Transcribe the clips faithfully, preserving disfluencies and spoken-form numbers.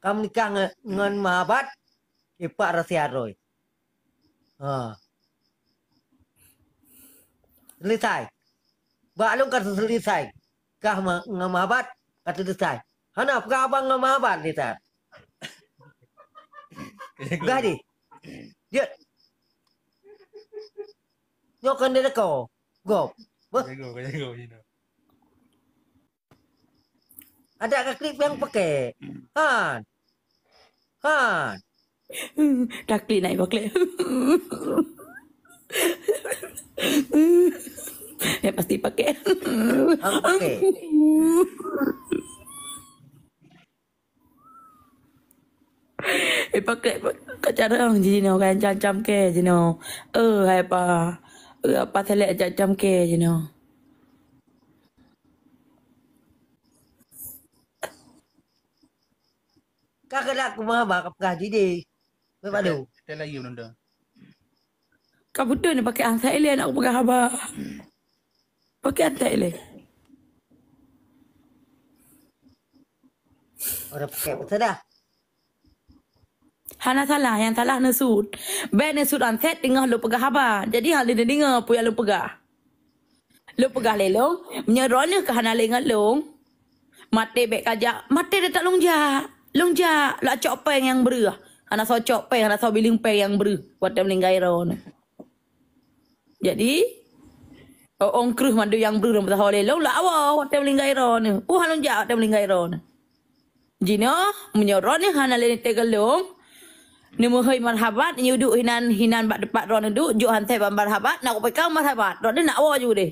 Ka meunikah ngon, ngon Mahabat, ipak rasa aroi. Ha. Selesai. Bak lôn ka selesai. Kah ma-, ngon Mahabat ka selesai. Hana peugah abang ngon Mahabat, Lisan. Peugah di. Dia. Nyoe kan dia leko. Gop. Beuh. Jago, jago, you know. Ada ka klik yang pakai. Han. Han. Dah klik naik, klik. Ya, pasti pakai. Han pakai. Eh, pakai, pakai cara jinoe kan, cam-cam ke jinoe. Eh, hai pa. Eh, apa selek cam-cam ke jinoe. Ka keudak kumaha ba ka peugah jideh. Weh, Pak Du. Teuka lagi, Bunda. Ka beutôi ni pakai antai lé aneuk peugah haba. Pakai antai lé. Orang pakai betul dah. Hana salah, nyang salah neusut. Bèk neusut ansét teungoh lôn peugah haba. Jadi, hana neudeungoe peue nyang lôn peugah. Lôn peugah lé lôn, meunyoe droeneuh ka hana lé ngon lôn, maté bèk kajak, maté teutap lôn jak. Lôn jak, lôn cok péng nyang breuh. Hana soe cok péng, hana soe bileung péng nyang breuh watèe meuninggai droeneuh. Jadi, ôn kreueh mandum nyang breuh lôn peusaho lé lôn, lôn awoe watèe meuninggai droeneuh. Uh, lôn jak watèe meuninggai droeneuh. Jinoe, meunyoe droeneuh hana lé nitée geulong, neumeuhôi marhabat, neuyue duek hinan, hinan bak teumpat droeneuh duek, jok hansai bak marhabat, nak kupeugah marhabat, droeneuh nak woe ju deh.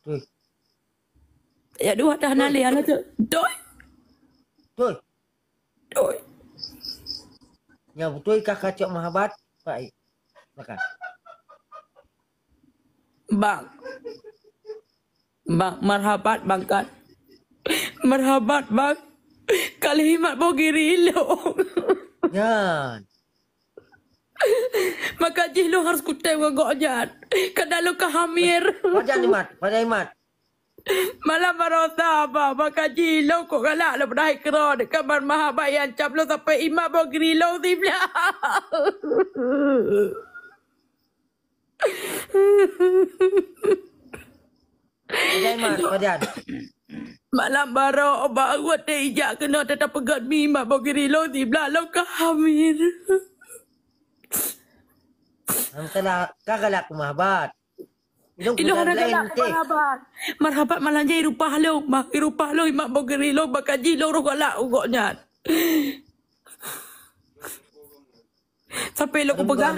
Tui. Ya, dua dah hana lé, hana tu. Doi. Tui. Doi. Nyang beutôi kah kacok marhabat, Pak. Makan. Bang. Bang, marhabat, Bang, kan. Marhabat, Bang. Ka lheuh imat boh giri lôn. Nyan. Maka jih lôn harus kutem ngon gobnyan. Kadang lôn ka hamil. Pajan imat, pajan imat. Malam baroesa, Bang. Maka jih lôn kok galak lôn peudahi keudroe dekat ban marhabat nyang cam lôn sampai imat boh giri lôn siblah. Pajan imat, pajan. Malam baroe, Bang, watèe ijak keunoe teutap peugöt mi mat boh giri lôn siblah lôn ka hamil. Hana salah, ka galak keu marhabat. Ilôn hana galak keu marhabat. Marhabat malam jai rupah lôn, mah rupah lôn imat boh giri lôn, maka jih lôn roh galak u gobnyan. Sampai lôn kupeugah.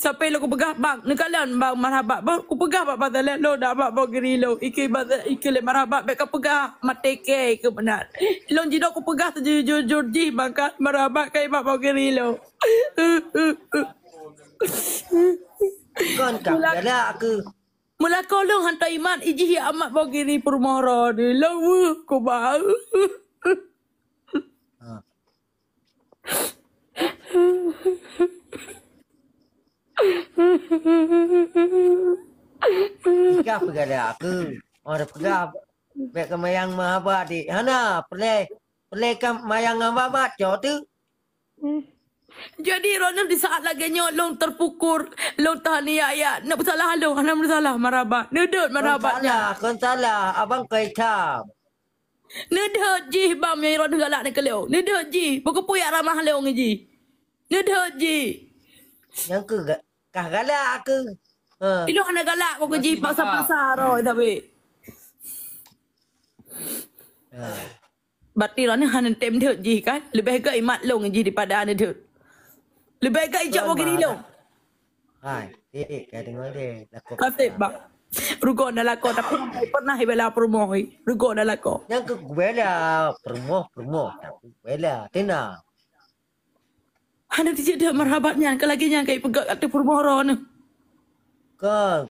Sampai lôn kupeugah, "Bang, neukalon bang marhabat, bang." Kupeugah bak Bang Saleh, "Lôn dak bak boh giri lôn." Ikeu bang, ikeu lé marhabat, bèk kapeugah, maté kèe ikeu meunan. Lôn jinoe kupeugah seujujur-jujur jih, bang, ka marhabat ka imat boh giri lôn. Kon ka galak keu. Meulakoe lôn hantom imat, ijih imat boh giri peurumoh droeneuh. Lôn weueh kubah. Ha. Peugah, peugah dah aku. Oh, dah peugah. Bèk keu mayang marhabat, dik. Hana, peureulèe, peureulèe ka mayang marhabat, cok tu. Jadi, droeneuh di saat lagèe nyoe lôn teupukul, lôn taniaya, neupeusalah lôn, hana meusalah marhabat. Neudeuet marhabat nyan. Kon salah, kon salah, abang keu itam. Neudeuet jih bang, meunyoe droeneuh galak nyan keu lôn. Neudeuet jih, bukon peue jak ramah lôn ngon jih. Neudeuet jih. Nyang keu ga-, kah galak keu. Ha. Ilôn hana galak bukon jih, paksa-paksa droe tapi. Ha. Berarti droeneuh hana tem deuet jih kan? Leubeh gèt imat lôn jih daripada hana deuet. Leubeh gèt ijak boh giri lôn. Hai, eh, eh, ka deungoe deh, lakoe. Kaseb, Bang. Rugoe na lakoe, tapi pernah ibela peurumoh, eh. Rugoe na lakoe. Nyang keu kubela peurumoh, peurumoh, tapi kubela, tenang. Hana tijeuet deuet marhabat nyan, ka lagèe nyan ka ipeugöt ateueh peurumoh droeneuh. Kon,